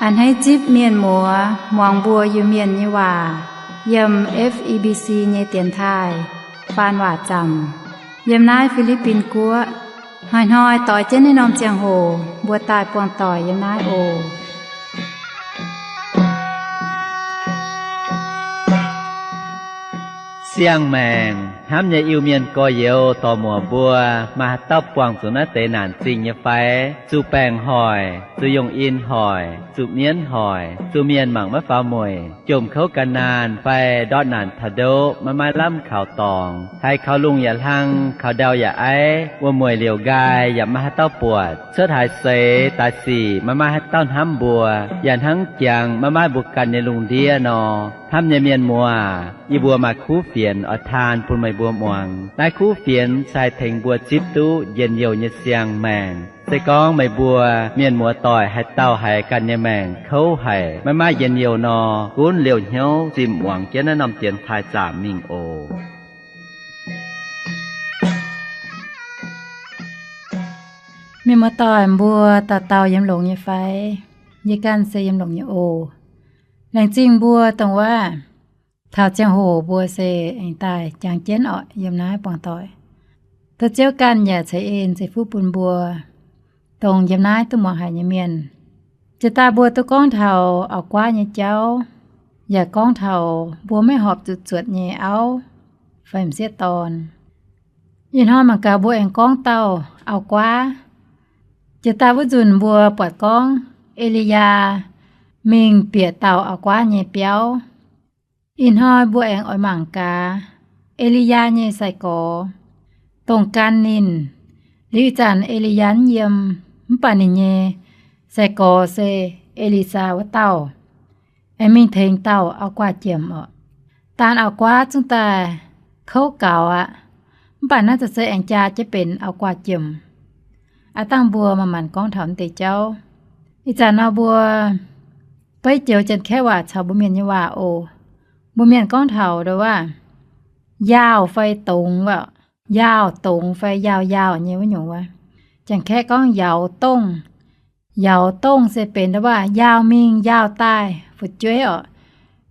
A'hneiv zipv mienh muoz muangx mbuo Iu-Mienh nyei waac yiem F E B C nyei dienx taaih faan waac zaamc yiem naaiv Fi^li^bin Guoqv. Hnoi-hnoi doix jienv naaiv norm ziangh hoc mbuo daaih buangh doic yiem naaiv oc. Siang-maengc hnamv nyei Iu-Mienh gorx-youz dorc-muoc mbuo, maaih haaix dauh buangh zuqc naaiv deix naanc zingh nyei fai? Zuqc baengc hoic, zuqc yungh in hoic, zuqc mienv hoic, zuqc mienh mangc maiv faaux mueic, jomc kouv gan naanh fai ndortv naanc taux ndoqv maiv maaih lamh kaux dorngx, haiz kaux lungh yaac hlang, kaux ndau yaac aiv, wuom-mueic liouc nqaai yaac maiv maaih haaix dauh buatc, cuotv haaix seix daaih sic maiv maaih haaix dauh hnamv mbuo, yaac hnangv jangx maiv maaih mbuo ganh nyei lungh ndiev nor. Hnamv nyei mienh muoz, yie mbuo maaih kuv fienx oix taan bun meih mbuo muangx. Naaiv kuv fienx se haih tengx mbuo zipv duqv njien-youh nyei siang-maengc. Se gorngv meih mbuo mienh muoz-doic haaix dauh haiz ganh nyei maengc kouv haic, maiv maaih njien-youh nor, gunv liouh hnyouv zimh muangx jienv naaiv norm dienx taaih zaamc mingh oc. Mienh muoz-doic mbuo dauh dauh yiem longx nyei fai? Yie ganh se yiem longx nyei oc. Laengz zingh mbuo dongh waac taux ziangh hoc mbuo se aengx daaih jangx jienv orqc yiem naaiv buangh doic. Duqv Ziouv ganh yaac ceix en ceix fuqv bun mbuo, dongh yiem naaiv duqv muangx haic nyei mienh. Jiex daaih mbuo duqv gorngv taux auv-guaav nyei jauv, yaac gorngv taux mbuo maiv horpc zuqc zuotc nyei auv fai m'sieqv dorn. Ih hnoi mangc gaax mbuo aengx gorngv dauh auv-guaav. Jiex daaih wuov nzunc mbuo buatc gorngv E^li^yaa mingh bieqc dauh auv-guaav nyei biauv. Ih hnoi mbuo aengx oix mangc gaax E^li^yaa nyei sai-gorx, dongh gan ninh. Liuz ih zanc E^li^yaa yiem, mv baac ninh nyei sai-gorx se E^li^saa wuov dauh, aengx mingh tengx dauh auv-guaav jiem orqc. Daan auv-guaav zungv daaih kouv gaux aqv, mv baac naaiv za'gengh aengx jaa jienv benx auv-guaav jiem. Aav dangh mbuo manc-manc gorngv taux naaiv deix jauv. Ih zanc nor mbuo beiv joux Janx-Kaeqv waac caux mbuo Mienh nyei waac oc. Mbuo Mienh gorngv taux ndau waac yaauh fai dongz waac, yaauh dongz fai yaauh yaauh nyei wuov nyungc wuov. Janx-Kaeqv gorngv yauz dongh. Yauz dongh se benx ndau waac yaauh mingh yaauh daaih fu'jueiv orqc.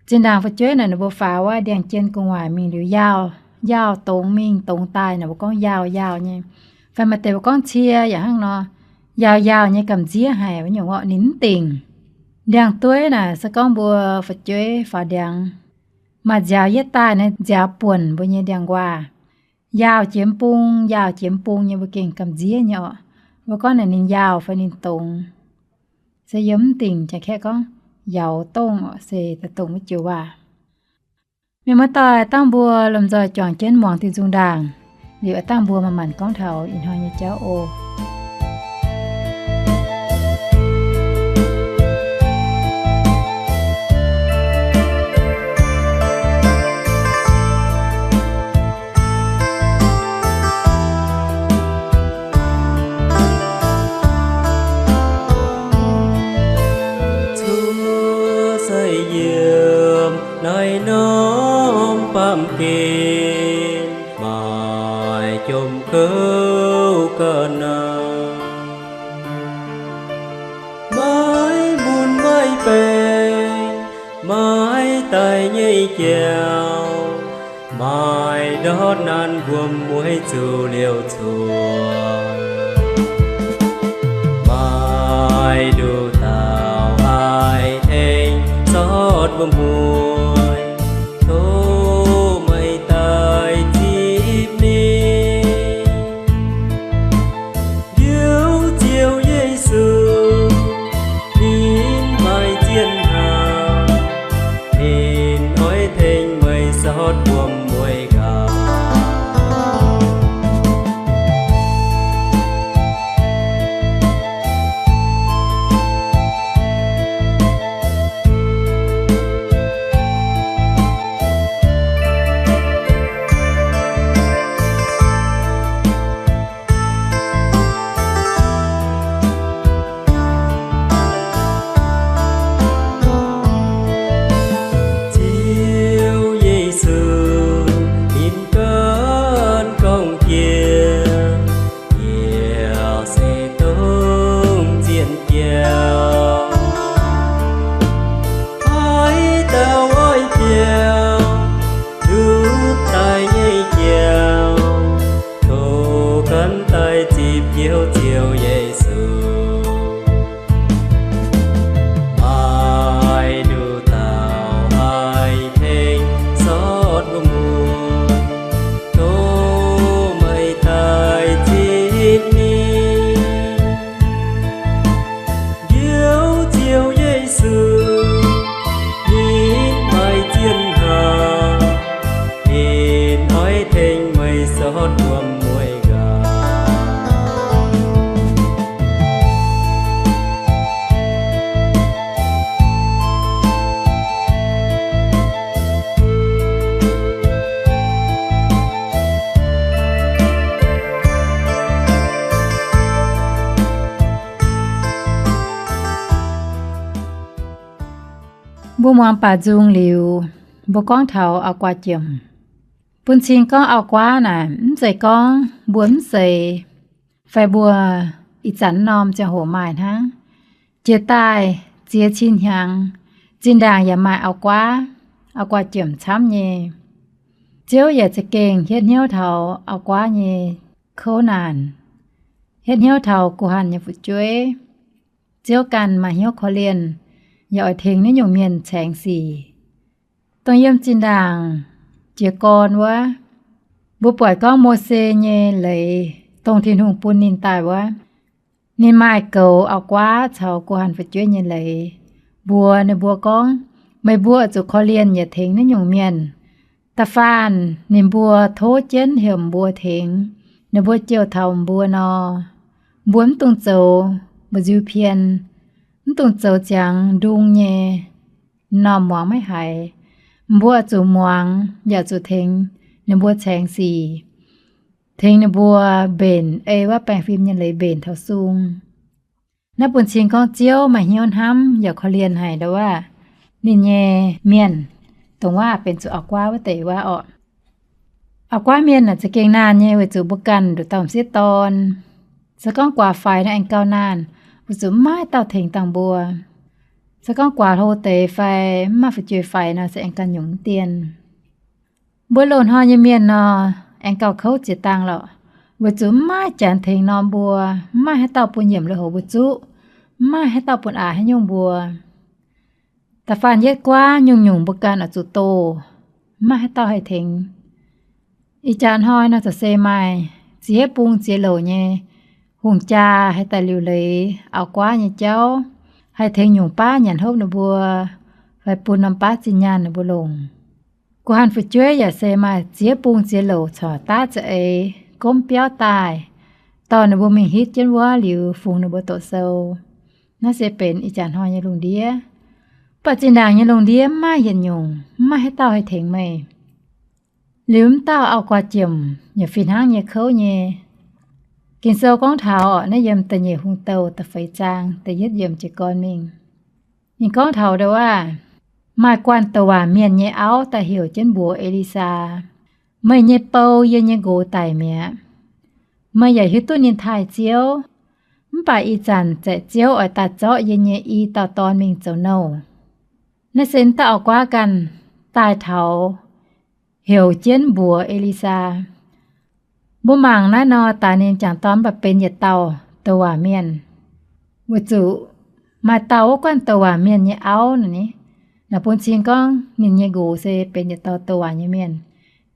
Zinh ndaangc fu'jueiv naaic ninh mbuo faaux wuov ndiangx-jien gu'nguaaic mingh liuz yaauh, yaauh dongz mingh dongz daaih naaic mbuo gorngv yaauh yaauh nyei. Fai maaih deix mbuo gorngv cie yaac hnangv nor, yaauh yaauh nyei gamh nziev haic wuov nyungc orqc, ninh mv dingc. Ndiangx-dueiv naaic se gorngv mbuo fu'jueiv faaux ndiangx maaih nziaaux yietv daaih naaiv nziaaux buonc mbuo nyei ndiangx-nquaah. Yaauh jiex mv bung, yaauh jiex mv bung nyei mbuo gengh gamh nziev nyei orqc. Mbuo gorngv naaic ninh yaauh fai ninh dongz. Se yiem mv dingc Janx-Kaeqv gorngv yauz dongh orqc, se daaih dongh wuov joux waac. Mienh muoz-doic, dangh mbuo lomh nzoih juangc jienv muangx diuh nzung ndaangc, liuz aav dangh mbuo manc-manc gorngv taux ih hnoi nyei jauv oc. Cuotv seix yiem naaiv norm baamh gen, maaih jomc kouv ga'naaiv, maiv mun maiv baeng, maiv daaih nyei jauv, maaih ndortv naanc wuom-mueiz zuqc liouc cuotv. Maaih nduqc dauh haih tengx sortv wuom-mueiz, tov meih daaih zipv ninh. Liuz Ziouv Yesu, ninh maaih zienh hnaangx, ninh oix tengx meih sortv wuom-mueiz nqa'haav. Ziouv Yesu, Mbuo muangx baac nzung liuz, mbuo gorngv taux auv-guaav jomc. Bun cing gorngv auv-guaav naaic, mv zeiz gorngv mbuo mv seix, fai mbuo ih zanc norm ziangh hoc maaih hnangv. Jiex daaih ziex cin hnyangx, zinh ndaangc yaac maaih auv-guaav, auv-guaav jomc camv nyei. Ziouv yaac za'gengh hietv hnyouv taux auv-guaav nyei kouv naanc, hietv hnyouv taux guh hanh nyei fu'jueiv. Ziouv ganh maaih hnyouv korv-lienh, yaac oix tengx naaiv nyungc mienh caengx sic. Dongh yiem zinh ndaangc jiez gorn wuov, mbuo buatc gorngv Mose nyei leiz, dongh Tin-Hungh bun ninh daaih wuov, ninh maaih goux auv-guaav caux guh hanh fu'jueiv nyei leiz, mbuox ninh mbuo gorngv, meih mbuo oix zuqc korv-lienh yaac tengx naaiv nyungc mienh. Da'faanh ninh mbuo tov jienv heuc mbuo tengx, ninh mbuo jouh taux mbuo nor, mbuo mv dungx zoux mba'nziu pien, mv dungx zoux ziangx ndung nyei m'normh muangx maiv haiz. Mbuo zuqc muangx yaac zuqc tengx ninh mbuo caengx sic, tengx ninh mbuo mbenc ei wuov baengh fim nyei leiz mbenc taux sung. Naaiv bun cing gorngv Ziouv maaih hnyouv hnamv yaac korv-lienh haic nduov aav, ninh nyei mienh, dongh wuov benx zuqc auv-guaav wuov deix wuov orqc. Auv-guaav mienh naaic za'gengh naanh nyei weic zuqc mbuo ganh nduqc dauh m'sieqv dorn. Se gorngv guaax faix nor aengx gauh naanh, weic zuqc mv maaih dauh tengx dangh mbuo. Se gorngv guaax hlo deix fai mv maaih fu'jueiv faix nor se aengx ganh nyungc mv dien. Mbuo loz-hnoi nyei mienh nor, aengx gauh kouv ziex dangh lorqc, weic zuqc mv maaih janx tengx norm mbuo, mv maaih haaix dauh bun yiemc lui-houx mbuo zuqv, mv maaih haaix dauh bun aqc haaix nyungc mbuo. Da'faanh yietv guaav nyungc-nyungc mbuo ganh oix zuqc doh, mv maaih haaix dauh haih tengx. Ih jaax hnoi nor za'gengh se maaih ziex bung ziex louc nyei hungh jaa haih daaih liuc leiz auv-guaav nyei jauv, haih tengx nyungc baav nyanc hopv ninh mbuo, fai bun norm baav zinh nyaanh ninh mbuo longc. Guh hanh fu'jueiv yaac se maaih ziex bung ziex louc corc daav za'eix gomv biauv daaih, dorh ninh mbuo mingh hitv jienv wuov liuz fungx ninh mbuo doqc sou. Naaiv se benx ih jaax hnoi nyei lungh ndiev. Mv baac zinh ndaangc nyei lungh ndiev mv maaih yietc nyungc, mv maaih haaix dauh haih tengx meih. Liuz mv dauh auv-guaav jomc yaac fih hnangv nyei kouv nyei. Ging-Sou gorngv taux, naaiv yiem da'nyeic Hungh Douh da'feix zaang da'yietv yiemc jiez gorn mingh. Ninh gorngv taux aav, maaih guanh douc waac mienh nyei auv daaih heuc jienv mbuox E^li^saa, meih nyei bou yie nyei nqox daic mi'aqv. Meih yaac hiuv duqv ninh taaih Ziouv, mv baac ih zanc zaeqc Ziouv oix daaih zorqv yie nyei i dauh dorn mingh zoux nouh. Naaiv se dauh auv-guaav ganh daaih taux heuc jienv mbuox E^li^saa. Mbuo mangc naaiv nor, daaih ninh jangc dorn mv baac benx yietc dauh douc waac mienh. Weic zuqc maaih dauh wuov guanh douc waac mienh nyei auv naaic, naaic bun cing gorngv ninh nyei nqox se benx yietc dauh douc waac nyei mienh.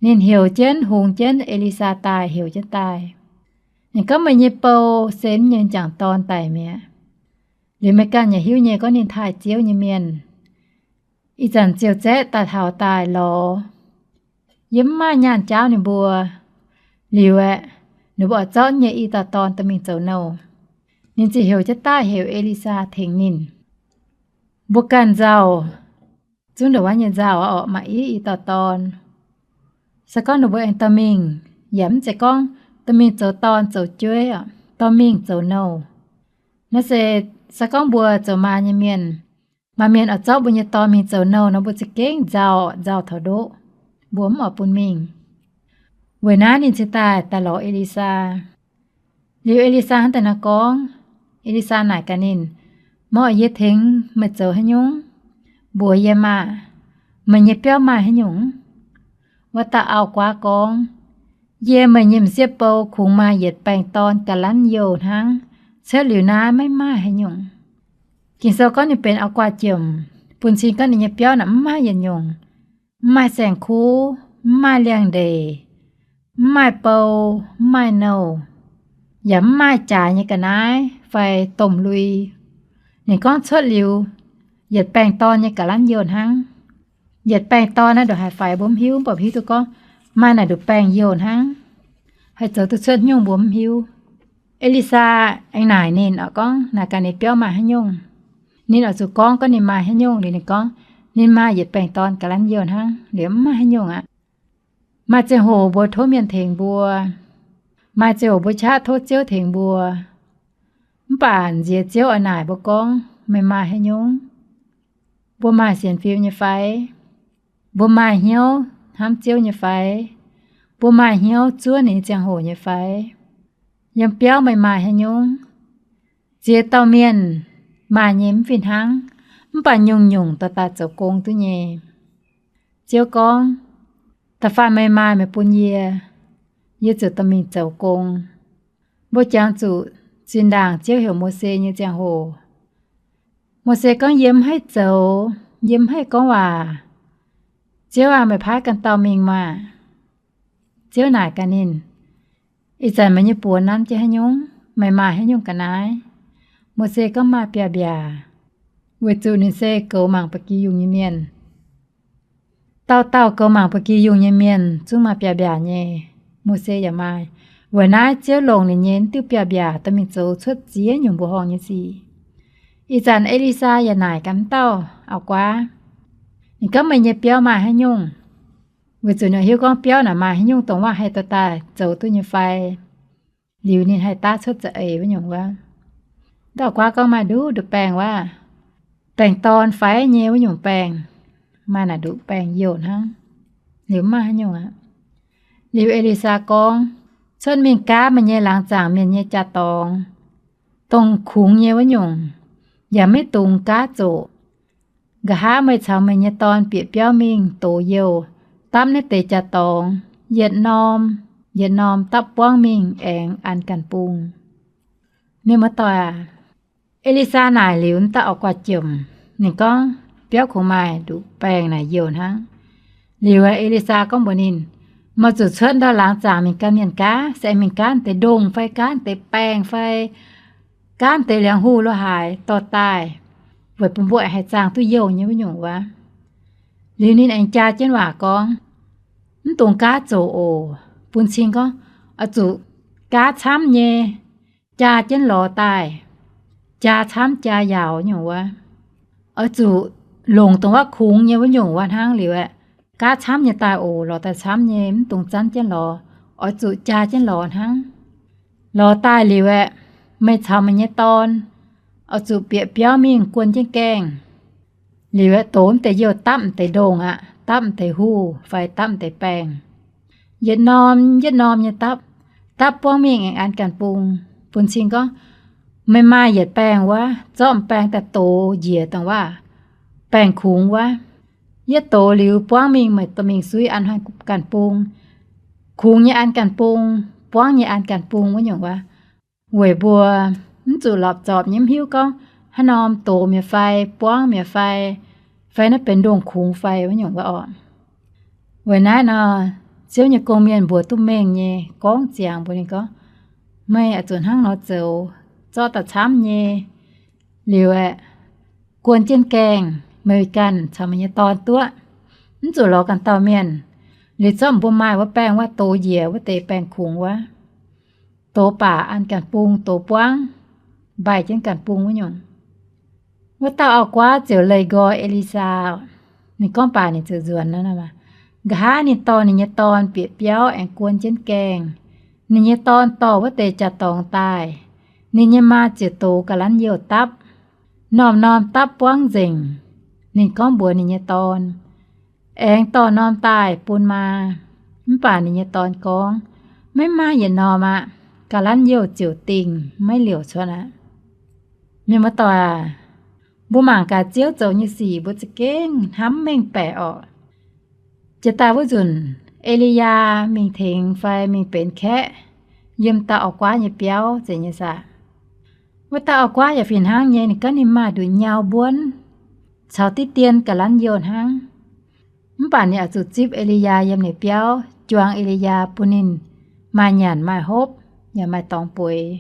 Ninh heuc jienv, hungx jienv E^li^saa daaih, heuc jienv daaih. Ninh gorngv, meih nyei bou se mv nyei jangc dorn daic mi'aqv. Liuz meih ganh yaac hiuv nyei gorngv ninh taaih Ziouv nyei mienh. Ih zanc ziouc zaeqv daaih taux daaih lorz. Yie mv maaih nyaanh jaauv ninh mbuo. Liuz aeqv, ninh mbuo oix zorqv nyei i dauh dorn dorh mingh zoux nouh. Ninh ziouc heuc jienv daaih heuc E^li^saa tengx ninh. Mbuo ganh nzauh, zungv ndongc wuov nyei nzauh orqc, maaih i, i dauh dorn. Se gorngv ninh mbuo aengx dorh mingh, yaac mv zeiz gorngv dorh mingh zoux dorn zoux jueiv orqc, dorh mingh zoux nouh. Naaiv se, se gorngv mbuo zoux maa nyei mienh, maaih mienh oix zorqv mbuo nyei dorn mingh zoux nouh nor, mbuo za'gengh nzauh, nzauh taux ndoqv, mbuo mv oix bun mingh. Weic naaiv ninh cingx daaih daaih lorz E^li^saa. Liuz E^li^saa hnangv daaih nor gorngv, E^li^saa naaic gaax ninh, meih oix yie tengx meih zoux haaix nyungc? Mbuox yie maah! Meih nyei biauv maaih haaix nyungc? Wuov dauh auv-guaav gorngv, yie, meih nyei m'sieqv bou, kungx maaih yietc baengh dorn ga'lanv youh hnangv, cuotv liuz naaiv maiv maaih haaix nyungc. Ging-Sou gorngv ninh benx auv-guaav-jomc, bun cing gorngv ninh nyei biauv naaic mv maaih yietc nyungc. Mv maaih saeng-kuv, mv maaih liangx-ndeic, mv maaih bou, mv maaih nouh, yaac mv maaih jaaix nyei ga'naaiv fai domh lui. Ninh gorngv cuotv liuz, yietc baengh dorn nyei ga'lanv youh hnangv. Yietc baengh dorn naaiv ndongc haaix faix mbuo mv hiuv, mv baac hiuv duqv gorngv maaih naaic nduqc baengh youh hnangv. Haih zoux duqv cuotv nyungc mbuo mv hiuv. E^li^saa aengx naaic ninh oc, gorngv naaic gaax ninh biauv maaih haaix nyungc. Ninh oix zuqc gorngv gorngv ninh maaih haaix nyungc liuz, ninh gorngv ninh maaih yietc baengh dorn ga'lanv youh hnangv, liuz mv maaih haaix nyungc aqv. Maaih ziangh hoc mbuo tov mienh tengx mbuo, maaih ziangh hoc mbuo qaqv tov Ziouv tengx mbuo. Mv baac nziex Ziouv oix naaic mbuo gorngv, meih maaih haaix nyungc? Mbuo maaih sienx fim nyei fai? Mbuo maaih hnyouv hnamv Ziouv nyei fai? Mbuo maaih hnyouv zuov ninh nyei ziangh hoc nyei fai? Yiem biauv meih maaih haaix nyungc? Ziex dauh mienh maaih nyei mv fih hnangv, mv baac nyungc-nyungc dorh daaih zoux gong duqv nyei. Ziouv gorngv, Da'faanh meih maaih, meih bun yie, yie ziouc dorh mingh zoux gong. Mbuo jangx zuqc zinh ndaangc Ziouv heuc Mose nyei ziangh hoc, Mose gorngv, Yie mv haih zoux, yie mv haih gorngv waac. Ziouv aah, meih paaiv ganh dauh mingh maah! Ziouv naaic gaax ninh, Ih zanc meih nyei buoz nanv jienv haaix nyungc? Meih maaih haaix nyungc ga'naaiv? Mose gorngv, Maaih biaav-mbiaac, weic zuqc ninh se goux mangc ba'gi yungh nyei mienh. Dauh dauh goux mangc ba'gi yungh nyei mienh zungv maaih biaav-mbiaac nyei. Mose yaac maaih. Weic naaiv Ziouv longc ninh nyei diuh biaav-mbiaac dorh mingh zoux cuotv ziex nyungc mbuoqc horngh nyei sic. Ih zanc E^li^saa yaac naaic gaax wuov dauh auv-guaav. Ninh gorngv, Meih nyei biauv maaih haaix nyungc? Weic zuqc ninh hiuv gorngv biauv naaic maaih haaix nyungc dongh waac haih dorh daaih zoux duqv nyei fai. Liuz ninh haih daav cuotv za'eix wuov nyungc wuov. Wuov dauh auv-guaav gorngv, Maaih nduqc nduqc baengh wuov, baengh dorn faix nyei wuov nyungc baengh, maaih naaic nduqc baengh youh hnangv. Liuz mv maaih haaix nyungc aqv. Liuz E^li^saa gorngv, Cuotv mingh gaav meih nyei laangz zaangc mienh nyei jaa-dorngx, dongh kungx nyei wuov nyungc, yaac maiv dungx gaav zoqc. Nqa'haav meih caux meih nyei dorn bieqc biauv mingh dox youh, dapv naaiv deix jaa-dorngx, yietc norm yietc norm dapv buangv mingh aengx an ganh bung. Mienh muoz-doic aac, E^li^saa naaic liuz, wuov dauh auv-guaav jomc. Ninh gorngv, Biauv kungx maaih nduqc baengh naaic youh hnangv. Liuz E^li^saa gorngv mbuox ninh, Meih zuqc cuotv ndau laangz zaangc mingh gan mienh gaav, se aengx mingh gaav deix ndongh fai gaav deix baengh fai gaav deix liangx-huh lo haaix dorh daaih, weic bun mbuo haih zaangh duqv youh nyei wuov nyungc wuov. Liuz ninh aengx jaa jienv waac gorngv, Mv dungx gaav zoqc oc. Bun cing gorngv, oix zuqc gaav camv nyei, jaa jienv lorz daaih, jaa camv jaa yaauc nyungc wuov. Oix zuqc longc dongh waac kungx nyei wuov nyungc wuov hnangv liuz aeqv, gaav camv nyei daaih oc. Lorz daaih camv nyei, mv dungx zanv jienv lorz. Oix zuqc jaa jienv lorz hnangv. Lorz daaih liuz aeqv, meih caux meih nyei dorn oix zuqc bieqc biauv mingh guon jienv gaengh. Liuz aeqv, dox m'deix youh dapv m'deix ndongh aqv, dapv m'deix huh fai dapv m'deix baengh, yietc norm yietc norm nyei dapv, dapv buangv mingh aengx an ganh bung. Bun cing gorngv, meih maaih yietc baengh wuov, zorqv m'baengh daaih dox njiec dongh waac baengh kungx wuov. Yietv dox liuz buangv mingh, meih dorh mingh suiv an ganh bung. Kungx nyei an ganh bung, buangv nyei an ganh bung wuov nyungc wuov. Weic mbuo mv zuqc lorpc zorpc nyei mv hiuv gorngv haaix norm dox mi'aqv fai buangv mi'aqv fai, fai naaiv benx ndongh kungx fai wuov nyungc wuov orqc. Weic naaiv nor, Ziouv nyei gong-mienh mbuox duqv mengh nyei gorngv ziangx mbuox ninh gorngv, meih oix zuqc hnangv nor zoux, zorqv daaih camv nyei. Liuz aeqv, guon jienv gaengh, meih ganh caux meih nyei dorn duqv, mv zuqc lorz ganh dauh mienh. Liuz zorqv mbuo maaih wuov baengh wuov dox njiec wuov deix baengh kungx wuov, dox baac an ganh bung, dox buangv mbaih jienv ganh bung wuov nyungc. Wuov dauh auv-guaav ziouc leih nqoi E^li^saa. Ninh gorngv baac ninh ziouc nzuonx. Nqa'haav ninh dorh ninh nyei dorn bieqc biauv aengx guon jienv gaengh. Ninh nyei dorn dorh wuov deix jaa-dorngx daaih. Ninh nyei maa ziouc dox ga'lanv youh dapv, norm-norm dapv buangv nzengc. Ninh gorngv mbuox ninh nyei dorn, aengx dorh norm daaih bun maa. Mv baac ninh nyei dorn gorngv, maiv maaih yietc norm aqv. Ga'lanv youh ziouc dingh, maiv liouc cuotv aqv. Mienh muoz-doic aac, mbuo mangc gaax Ziouv zoux nyei sic mbuo za'gengh hnamv mengh baeqc orqc. Jiex daaih wuov nzunc, E^li^yaa mingh tengx fai mingh benx kaeqv yiem dauh auv-guaav nyei biauv zeiz nyei saah. Wuov dauh auv-guaav yaac fih hnangv nyei, ninh gorngv ninh maaih nduqc nyau mbuonv caux diqv dien ga'lanv youh hnangv. Mv baac ninh oix zuqc zipv E^li^yaa yiem ninh biauv, juangx E^li^yaa bun ninh maaih nyanc maaih hopv yaac maaih dorngx bueix.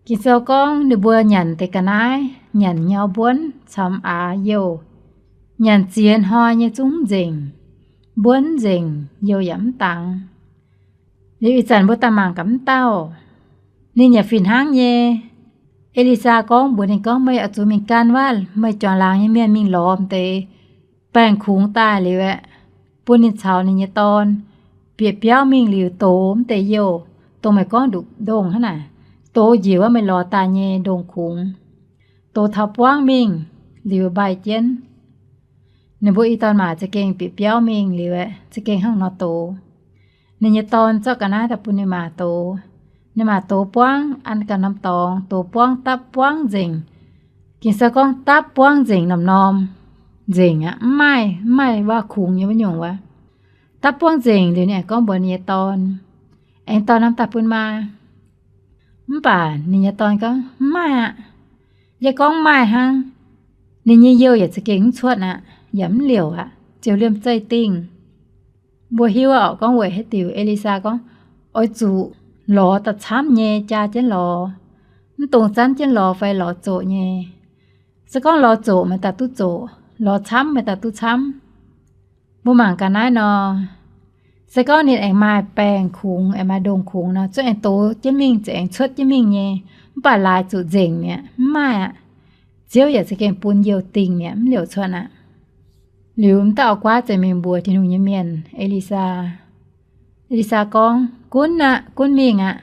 Ging-Sou gorngv ninh mbuo nyanc deix ga'naaiv, nyanc nyau mbuonv caux m'aax youh, nyanc ziex hnoi nyei zungv mv nzengc, mbuonv mv nzengc, youh yaac mv dangx. Liuz ih zanc mbuo daaih mangc gaax mv dauh, ninh yaac fih hnangv nyei. E^li^saa gorngv mbuox ninh gorngv, meih oix zuqc mingh gan waac, meih juangc laangz nyei mienh mingh lorz m'deix baengh kungx daaih liuz aeqv, bun ninh caux ninh nyei dorn bieqc biauv mingh liuz dox m'deix youh, dongh meih gorngv nduqc ndongh hnangv naaic, dox njiec wuov meih lorz daaih nyei ndongh kungx, dox taux buangv mingh liuz mbaih jienv. Ninh mbuo i dorn-maac za'gengh bieqc biauv mingh liuz aeqv, za'gengh hnangv nor doz. Ninh nyei dorn zorqv ga'naaiv daaih bun ninh maa doz. Ninh maa doz buangv an ganh norm dorngx, doz buangv dapv buangv nzengc. Ging-Sou gorngv dapv buangv nzengc norm-norm nzengc aqv, mv maaih, mv maaih waac-kungx nyei wuov nyungc wuov. Dapv buangv nzengc liuz ninh aengx gorngv mbuox ninh nyei dorn, Aengx dorh norm daaih bun maa. Mv baac ninh nyei dorn gorngv, Mv maaih aqv. Yie gorngv mv maaih hnangv. Ninh nyei youh yaac za'gengh mv cuotv aqv, yaac mv liouc aqv, ziouc liemh zeih dingh. Mbuo hiuv orqc, gorngv weic haaix diuc? E^li^saa gorngv, Oix zuqc lorz daaih camv nyei jaa jienv lorz, mv dungx zanv jienv lorz fai lorz zoqc nyei. Se gorngv lorz zoqc meih daaih duqv zoqc, lorz camv meih daaih duqv camv. Mbuo mangc ga'naaiv nor, se gorngv ninh aengx maaih baengh kungx, aengx maaih ndongh kungx nor, zungv aengx doz jienv mingh, zungv aengx cuotv jienv mingh nyei. Mv baac laaix zuqc nzengc mi'aqv, mv maaih aqv. Ziouv yaac za'gengh bun youh dingh mi'aqv, mv liouc cuotv aqv. Liuz m'dauh auv-guaav ziouc mingh mbuox Tin-Hungh nyei mienh, E^li^saa. E^li^saa gorngv, Gunv aqv, gunv mingh aqv.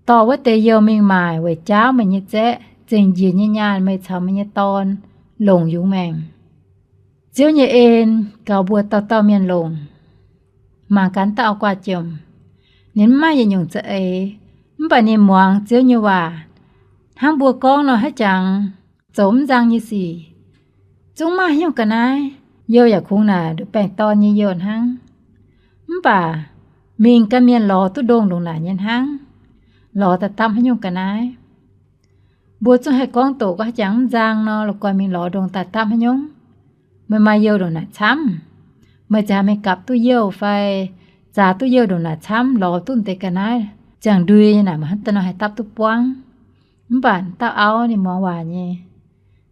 Dorh wuov deix youh mingh maaic weic jaauv meih nyei zaeqv, zengc njiec nyei nyaanh meih caux meih nyei dorn longc yungz maengc. Ziouv nyei en gaux mbuo dauh dauh mienh longc. Mangc gaax m'dauh auv-guaav jomc. Ninh mv maaih yietc nyungc za'eix, mv baac ninh muangx Ziouv nyei waac. Hnangv mbuo gorngv nor, haiz jangx zoux mv nzang nyei sic. Zungv maaih haaix nyungc ga'naaiv, youh yaac kungx naaic nduqc baengh dorn nyei youh hnangv. Mv baac mingh gan mienh lorz duqv ndongh ndongc naaic nyei hnangv, lorz daaih dapv haaix nyungc ga'naaiv. Mbuo zungv haih gorngv doqc gorngv haaix jangx mv nzang nor, la'guaih mingh lorz ndongc daaih dapv haaix nyungc. Meih maaih youh ndongc naaic camv, meih ziouc haih mingh gapv duqv youh fai zaax duqv youh ndongc naaic camv, lorz duqv deix ga'naaiv ziangh ndui nyei naaic, meih hnangv daaih nor haih dapv duqv buangv. Mv baac dauh auv ninh muangx waac nyei,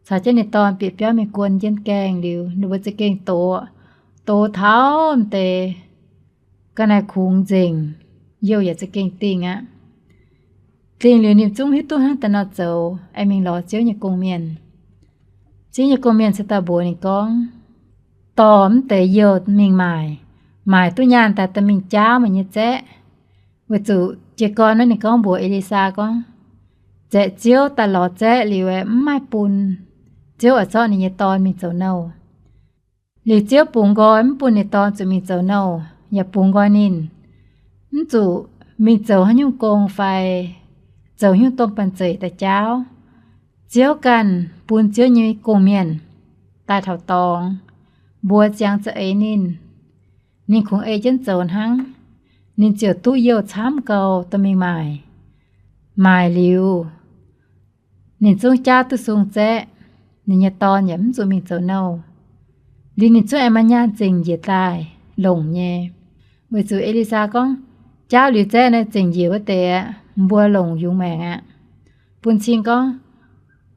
caux jienv ninh dorn bieqc biauv mingh guon jienv gaengh liuz, ninh mbuo za'gengh doz, doz taux m'deix ga'naaiv kungx nzengc, youh yaac za'gengh dingh aqv. Dingh liuz ninh zungv hiuv duqv hnangv daaih nor zoux, aengx mingh lorz Ziouv nyei gong-mienh. Ziouv nyei gong-mienh se daaih mbuox ninh gorngv, Dorh m'deix youh mingh maaic, maaic duqv nyaanh daaih, dorh mingh jaauv meih nyei zaeqv. Weic zuqc jiez gorn naaiv ninh gorngv mbuox E^li^saa gorngv, Zaeqc Ziouv daaih lorz zaeqv liuz aeqv, mv maaih bun. Ziouv oix zorqv ninh nyei dorn mingh zoux nouh. Liuz Ziouv bungx nqoi mv bun ninh dorn zuqc mingh zoux nouh, yaac bungx nqoi ninh mv zuqc mingh zoux haaix nyungc gong fai zoux haaix nyungc domh banh zeic daaih jaauv. Ziouv ganh bun Ziouv nyei gong-mienh daaih taux dorngx, mbuox ziangx za'eix ninh, ninh kungx ei jienv zoux hnangv. Ninh ziouc duqv youh camv gau dorh mingh maaic. Maaic liuz, ninh zungv jaauv duqv sung zaeqv, ninh nyei dorn yaac mv zuqc mingh zoux nouh. Liuz ninh zungv aengx maaih nyaanh zengc njiec daaih longc nyei. Weic zuqc E^li^saa gorngv, Jaauv liuz zaeqv naaiv zengc njiec wuov deix aqv, mbuo longc yungz maengc aqv. Bun cing gorngv,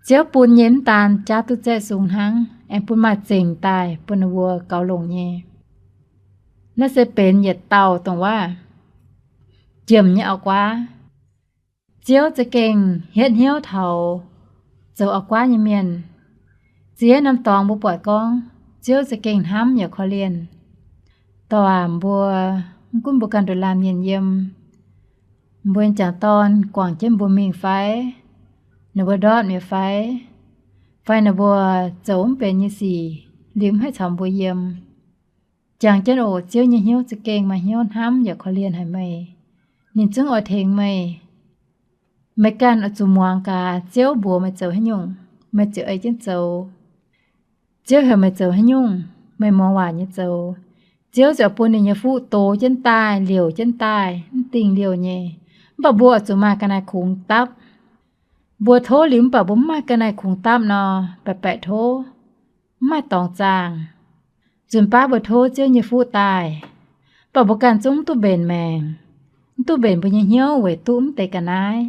Ziouv bun nyei mv daan jaauv duqv zaeqv sung hnangv, aengx bun maaih zengc daaih bun ninh mbuo gaux longc nyei. Naaiv se benx yietc dauh dongh waac jiem nyei auv-guaav. Ziouv za'gengh hietv hnyouv taux zoux auv-guaav nyei mienh. Ziex norm dorngx mbuo buatc gorngv Ziouv za'gengh hnamv yaac korv-lienh. Dorh aac mbuo, mv gunv mbuo ganh nduqc laanh mienh yiem, mbuo nyei jangc dorn guangc jienv mbuo mingh fai, ninh mbuo ndortv mi'aqv fai, fai ninh mbuo zoux mv benx nyei sic, liuz mv haih caux mbuo yiem. Jangx jienv oc, Ziouv nyei hnyouv za'gengh maaih hnyouv hnamv yaac korv-lienh haic meih. Ninh zungv oix tengx meih. Meih ganh oix zuqc muangx gaax Ziouv mbuox meih zoux haaix nyungc, meih ziouc ei jienv zoux. Ziouv heuc meih zoux haaix nyungc, meih muangx waac nyei zoux. Ziouv ziouc bun ninh nyei fuqv doz jienv daaih, liouc jienv daaih, mv dingh liouh nyei. Mv baac mbuo oix zuqc maaih ga'naaiv kungx dapv. Mbuo tov liuz mv baac mbuo mv maaih ga'naaiv kungx dapv nor, baeqc baeqc tov, mv maaih dorngx zaangh. Nzunc baav mbuo tov Ziouv nyei fuqv daaih, mv baac mbuo ganh zungv mv duqv mbenc maengc, mv duqv mbenc mbuo nyei hnyouv weic duqv mv deix ga'naaiv.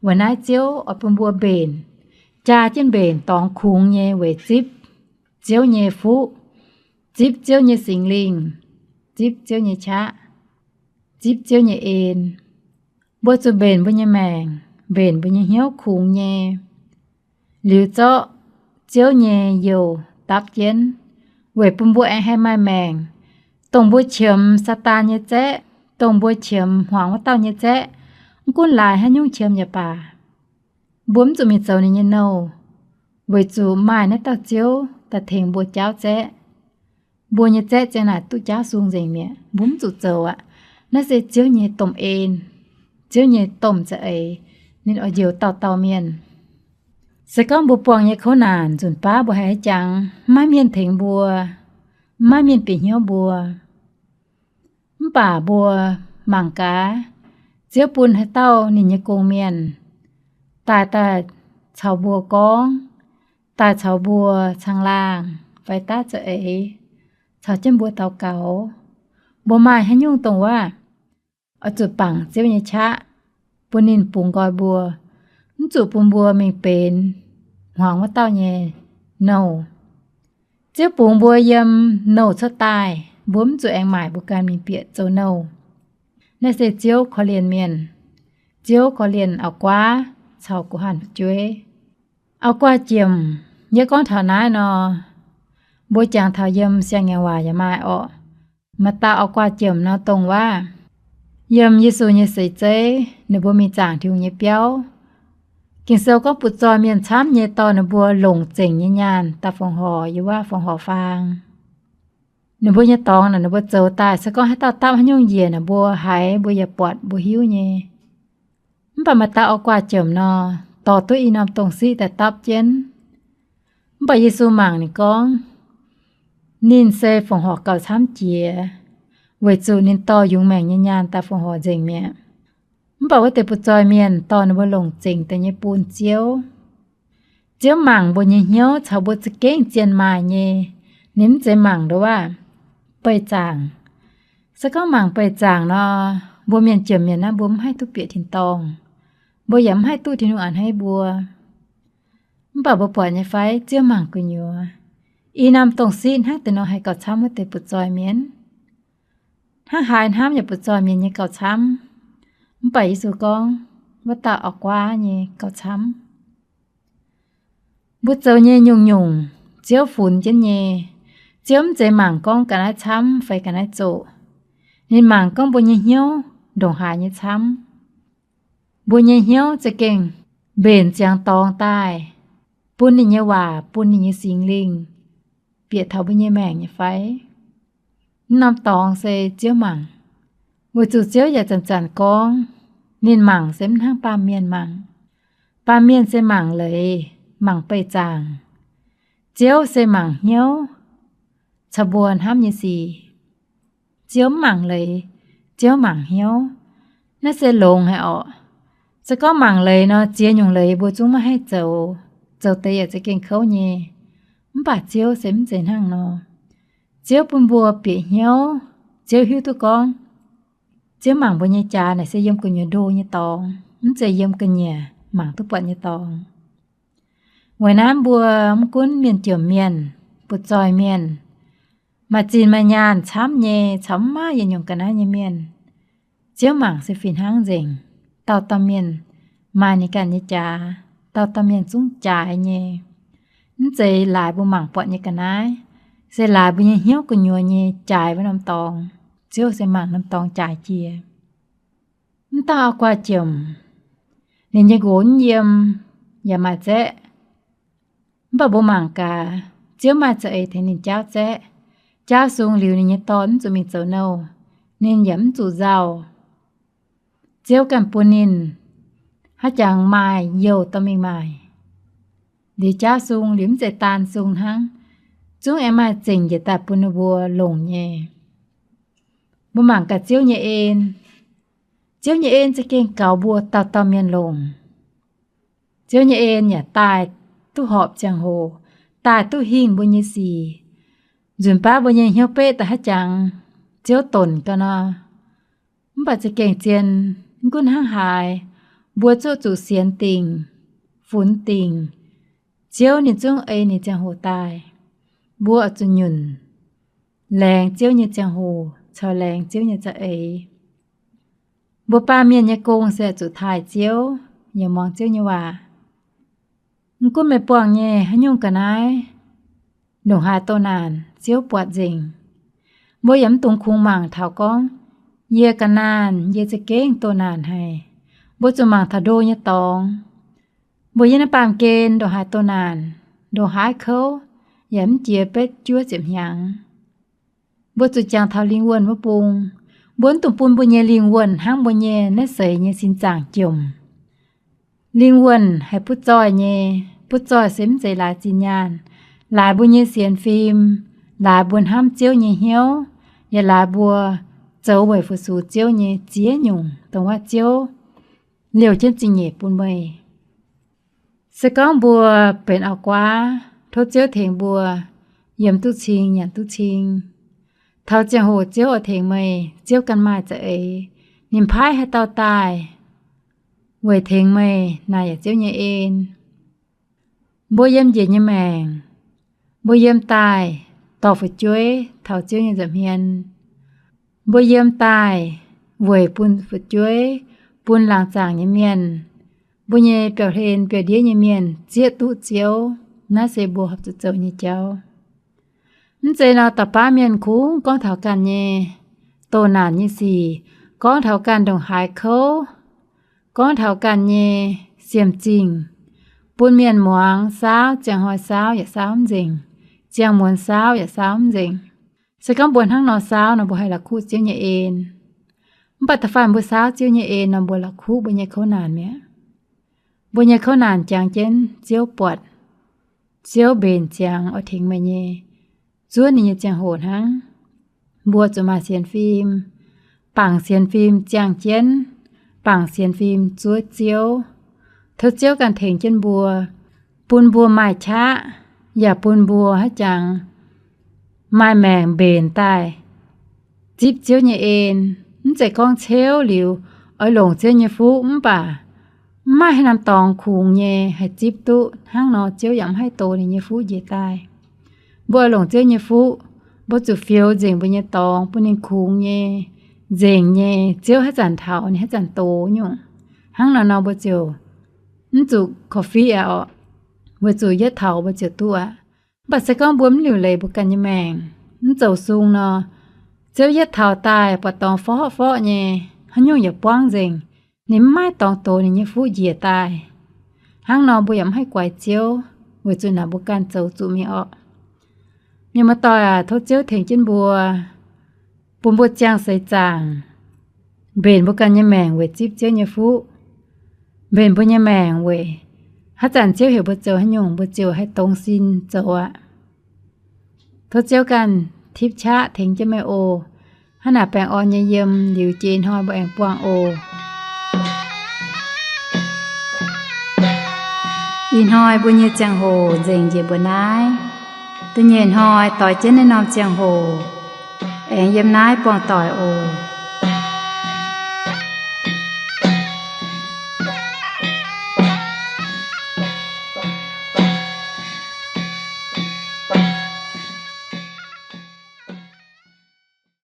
Weic naaiv Ziouv oix bun mbuo mbenc, jaa jienv mbenc dorngx kungx nyei weic zipv Ziouv nyei fuqv, zipv Ziouv nyei Singx Lingh, zipv Ziouv nyei qaqv, zipv Ziouv nyei en. Mbuo zuqc mbenc mbuo nyei maengc, mbenc mbuo nyei hnyouv kungx nyei, liuz zorqv Ziouv nyei youh dapv jienv, weic bun mbuo aengx haih maaih maengc. Dongh mbuo qiemx Saadaan nyei zaeqv, dongh mbuo qiemx hmuangx wuov dauh nyei zaeqv, mv gunv laaix haaix nyungc qiemx yaac baac, mbuo mv zuqc mingh zoux ninh nyei nouh, weic zuqc maaih naaiv dauh Ziouv daaih tengx mbuo jaauv zaeqv. Mbuo nyei zaeqv ziang naaic duqv jaauv sung nzengc mi'aqv. Mbuo mv zuqc zoux aqv. Naaiv se Ziouv nyei domh en, Ziouv nyei domh za'eix, ninh oix njoux dauh dauh mienh. Se gorngv mbuo buangh nyei kouv naanc nzunc baav mbuo haih jangx, maiv maaih mienh tengx mbuo, maiv maaih mienh bieqc hnyouv mbuo. Mv baac mbuo mangc gaax, Ziouv bun haaix dauh ninh nyei gong-mienh daaih, daaih caux mbuo gorngv, daaih caux mbuo caangh laangh fai daav za'eix, caux jienv mbuo daux gaux. Mbuo maaih haaix nyungc dongh waac oix zuqc bangc Ziouv nyei qaqv, bun ninh bungx nqoi mbuo, mv zuqc bun mbuo mingh benx hmuangx wuov dauh nyei nouh. Ziouv bungx mbuo yiem nouh cuotv daaih, mbuo mv zuqc aengx maaic mbuo ganh mingh bieqc zoux nouh. Naaiv se Ziouv korv-lienh mienh. Ziouv korv-lienh auv-guaav caux guh hanh fu'jueiv. Auv-guaav jiem, yie gorngv taux naaiv nor, mbuo jangx taux yiem Siang-Ngaengc Waac yaac maaih orqc. Maaih dauh auv-guaav jiem nor dongh waac, yiem Yesu nyei seix zeiv ninh mbuo mingh zaangc Tin-Hungh nyei biauv. Ging-Sou gorngv butv-zoih mienh camv nyei dorh ninh mbuo longc zengc nyei nyaanh daaih fongc horc yiem wuov fongc horc faang. Ninh mbuo nyei dorngx naaic ninh mbuo zoux daaih, se gorngv haaix dauh dapv haaix nyungc njiec naaic mbuo haiz, mbuo yaac buatc, mbuo hiuv nyei. Mv baac maaih dauh auv-guaav jiem nor, dorh duqv i norm dongh siqv daaih dapv jienv. Mv baac Yesu mangc ninh gorngv, ninh se fongc horc gauh camv jiex, weic zuqc ninh dorh yungz maengc nyei nyaanh daaih fongc horc nzengc mi'aqv. Mv baac wuov deix butv-zoih mienh dorh ninh mbuo longc zengc daaih nyei bun Ziouv. Ziouv mangc mbuo nyei hnyouv caux mbuo za'gengh zien maaih nyei. Ninh mv zeiz mangc nduov waac beih zaangc. Se gorngv mangc beih zaangc nor, mbuo mienh jiem mienh naaiv mbuo mv haih duqv bieqc tin-dorngh. Mbuo yaac mv haih duqv Tin-Hungh a'hneiv mbuo. Mv baac mbuo buatc nyei fai, Ziouv mangc gu'nyuoz. I norm dongh siqv hnangv deix nor haih gauh camv wuov deix butv-zoih mienh. Hnangv haaix hnamv yaac butv-zoih mienh nyei gauh camv. Mv baac Yesu gorngv, wuov dauh auv-guaav nyei gauh camv. Mbuo zoux nyei nyungc-nyungc, Ziouv funx jienv nyei. Ziouv mv zeiz mangc gorngv ga'naaiv camv fai ga'naaiv zoqc. Ninh mangc gorngv mbuo nyei hnyouv ndongc haaix nyei camv. Mbuo nyei hnyouv za'gengh mbenc ziangx dorngx daaih, bun ninh nyei waac, bun ninh nyei Singx Lingh bieqc taux mbuo nyei maengc nyei fai? Mv norm dorngx se Ziouv mangc. Weic zuqc Ziouv yaac zanc-zanc gorngv, ninh mangc se mv hnangv baamh mienh mangc. Baamh mienh se mangc leiz, mangc beih zaangc. Ziouv se mangc hnyouv caux mbuo hnamv nyei sic. Ziouv mv mangc leiz, Ziouv mangc hnyouv. Naaiv se longx haic orqc. Se gorngv mangc leiz nor, ziex nyungc leiz mbuo zungv maiv haih zoux, zoux deix yaac za'gengh kouv nyei. Mv baac Ziouv se mv zeiz hnangv nor. Ziouv bun mbuo bieqc hnyouv, Ziouv hiuv duqv gorngv, Ziouv mangc mbuo nyei jaax naaic se yiem gu'nyuoz ndo nyei dorngx, mv zeiz yiem ga'nyiec mangc duqv buatc nyei dorngx. Weic naaiv mbuo mv gunv mienh jomc mienh, butv-zoih mienh, maaih zinh maaih nyaanh camv nyei caux mv maaih yietc nyungc ga'naaiv nyei mienh, Ziouv mangc se fih hnangv nzengc. Dauh dauh mienh maaih ninh ganh nyei jaax, dauh dauh mienh zungv jaaix nyei. Mv zeiz laaix mbuo mangc buatc nyei ga'naaiv, se laaix mbuo nyei hnyouv gu'nyuoz nyei jaaix wuov norm dorngx, Ziouv se mangc norm dorngx jaaix jiex. Mv dauh auv-guaav jomc, ninh nyei nqox mv yiem, yaac maaih zaeqv. Mv baac mbuo mangc gaax, Ziouv maaih za'eix tengx ninh jaauv zaeqv. Jaauv sung liuz, ninh nyei dorn mv zuqc mingh zoux nouh, ninh yaac mv zuqc nzauh. Ziouv ganh bun ninh haaix jangx maaih youh dorh mingh maaic. Liuz jaauv sung liuz mv zeiz daan sung hnangv, zungv aengx maaih zengc njiec daaih bun ninh mbuo longc nyei. Mbuo mangc gaax Ziouv nyei en. Ziouv nyei en za'gengh gaux mbuo dauh dauh mienh longc. Ziouv nyei en yaac daaih duqv horpc ziangh hoc, daaih duqv hingh mbuo nyei sic. Nzunc baav mbuo nyei hnyouv beqv daaih haaix jangx, Ziouv donc ga'naaiv. Mv baac za'gengh zien, mv gunv hnangv haaix, mbuo zuqc zuqc sienx dingc, funx dingc, Ziouv ninh zungv ei ninh ziangh hoc daaih. Mbuo oix zuqc nyunc, laengz Ziouv nyei ziangh hoc caux laengz Ziouv nyei za'eix. Mbuo baamh mienh nyei gong se oix zuqc taaih Ziouv, yaac muangx Ziouv nyei waac. Mv gunv meih buangh nyei haaix nyungc ga'naaiv, ndongc haaix doh naanc, Ziouv buatc nzengc. Mbuo yaac mv dungx kungx mangc taux gorngv, yie ga'naanh, yie za'gengh doh naanc haic. Mbuo zuqc mangc taux ndo nyei dorngx. Mbuo yiem naaiv baamh gen ndongc haaix doh naanc, ndongc haaix kouv, yaac mv jiex betv juov ziepc hnyangx. Mbuo zuqc jangx taux lingh wuonh wuov bung. Mbuo mv dungx bun mbuo nyei lingh wuonh hnangv mbuo nyei naaiv seix nyei sin zaangc jomc. Lingh wuonh haih butv zoih nyei. Butv zoih se mv zeiz laaix zinh nyaanh, laaix mbuo nyei sienx fim, laaix mbuo hnamv Ziouv nyei hnyouv, yaac laaix mbuo zoux weic fu-sux Ziouv nyei ziex nyungc, dongh wuov Ziouv liouh jienv zingh nyeic bun meih. Se gorngv mbuo benx auv-guaav, tov Ziouv tengx mbuo yiem duqv cing nyanc duqv cing. Taux ziangh hoc Ziouv oix tengx meih, Ziouv ganh maaih za'eix. Ninh paaiv haaix dauh daaih weic tengx meih, naaic yaac Ziouv nyei en. Mbuo yiem njiec nyei maengc, mbuo yiem daaih dorh fu'jueiv taux Ziouv nyei nza'hmien. Mbuo yiem daaih weic bun fu'jueiv, bun laangz zaangc nyei mienh, mbuo nyei biauv-hlen biauv-ndiev nyei mienh zieqv duqv Ziouv. Naaiv se mbuo horpc zuqc zoux nyei jauv. Mv zeiz nor, da'baav mienh kungx gorngv taux ganh nyei doh naanc nyei sic, gorngv taux ganh ndongc haaix kouv, gorngv taux ganh nyei siemv-zingh, bun mienh muangx saauv, ziangh hnoi saauv yaac saauv mv nzengc, ziangh muonz saauv yaac saauv mv nzengc. Se gorngv mbuo hnangv nor saauv nor, mbuo haih la'kuqv Ziouv nyei en. Mv baac da'faanh mbuo saauv Ziouv nyei en nor, mbuo la'kuqv mbuo nyei kouv naanc mi'aqv. Mbuo nyei kouv naanc jangx jienv Ziouv buatc, Ziouv mbenc ziangx oix tengx meih nyei, zuov ninh nyei ziangh hoc hnangv. Mbuo zuqc maaih sienx fim, bangc sienx fim ziangh jienv, bangc sienx fim zuov Ziouv. Tov Ziouv ganh tengx jienv mbuo, bun mbuo maaih qaqv, yaac bun mbuo haaix jangx maaih maengc mbenc daaih zipv Ziouv nyei en. Mv zeiz gorngv ceuv liuz oix longc Ziouv nyei fuqv mv baac mv maaih haaix norm dorngx kungx nyei haih zipv duqv. Hnangv nor Ziouv yaac mv haih dox ninh nyei fuqv njiec daaih. Mbuo oix longc Ziouv nyei fuqv, mbuo zuqc fioux nzengc mbuo nyei dorngx bun ninh kungx nyei, nzengc nyei. Ziouv haaix zanc taux ninh haaix zanc dox nyungc. Hnangv nor nor mbuo ziouc mv zuqc korv-fiqv aqv orqc. Mbuo zuqc yietv taux mbuo ziouc duqv aqv. Mv baac se gorngv mbuo mv liuc leiz mbuo ganh nyei maengc, mv zoux sung nor, Ziouv yietv taux daaih buatc dorngx forv-forv nyei, haaix nyungc yaac buangv nzengc. Ninh mv maaih dorngx dox ninh nyei fuqv njiec daaih. Hnangv nor mbuo yaac mv haih guaix Ziouv, weic zuqc naaic mbuo ganh zoux zuqc mingh orqc. Mienh muoz-doic aac, tov Ziouv tengx jienv mbuo, bun mbuo ziangh seix zaangc, mbenc mbuo ganh nyei maengc weic zipv Ziouv nyei fuqv, mbenc mbuo nyei maengc weic haaix zanc Ziouv heuc mbuo zoux haaix nyungc, mbuo ziouc haih dongz sin zoux aqv. Tov Ziouv ganh tipv qaqv tengx jienv meih oc. Hnangv naaic baengh orn nyei yiem liuz jiex ih hnoi mbuo aengx buangh oc. Ih hnoi mbuo nyei ziangh hoc nzengc njiec mbuo naaiv. Da'nyeic hnoi doix jienv naaiv norm ziangh hoc aengx yiem naaiv buangh doic oc.